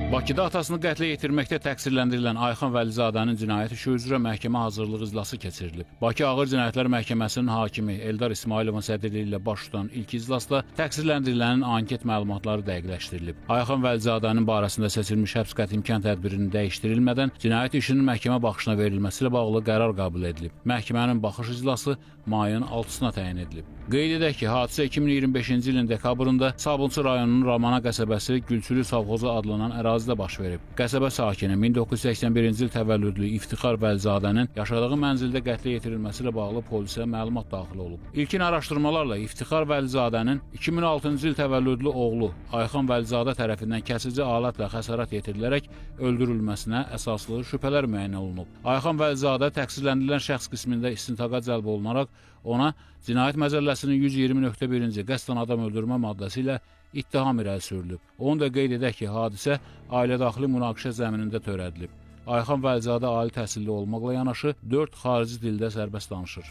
Bakıda atasını qətlə yetirməkdə təqsirləndirilən Ayxan Vəlizadənin cinayət işi üzrə məhkəmə hazırlıq iclası keçirilib. Bakı Ağır Cinayətlər Məhkəməsinin hakimi Eldar İsmayılovun sədrliyi ilə baş tutan ilk iclasda təqsirləndirilənin anket məlumatları dəqiqləşdirilib. Ayxan Vəlizadənin barəsində seçilmiş həbs qəti imkan tədbirinin dəyişdirilmədən cinayət işinin məhkəmə baxışına verilməsi ilə bağlı qərar qəbul edilib. Məhkəmənin baxış iclası mayın 6-sına təyin edilib. Qeyd edək ki, hadisə 2025-ci ilin dekabrında Sabunçu rayonunun Ramana qəsəbəsi Gülçülü sovxozu adlanan ərazidə baş verib. Qəsəbə sakini 1981-ci il təvəllüdlü İftixar Vəlizadənin yaşadığı mənzildə qətlə yetirilməsi ilə bağlı polisə məlumat daxil olub. İlkin araşdırmalarla İftixar Vəlizadənin 2006-cı il təvəllüdlü oğlu Ayxan Vəlizadə tərəfindən kəsici alətlə xəsarət yetirilərək öldürülməsinə əsaslı şübhələr müəyyən olunub. Ayxan Vəlizadə təqsirləndirilən şəxs qismində istintaqa cəlb olunaraq ona Cinayət Məcəlləsinin 120.1-ci qəsdən adam öldürmə maddəsi ilə ittiham irəli sürülüb. Onu da qeyd edək ki, hadisə ailə-daxili münaqişə zəminində törədilib. Ayxan Vəlizadə ali təhsilli olmaqla yanaşı 4 xarici dildə sərbəst danışır.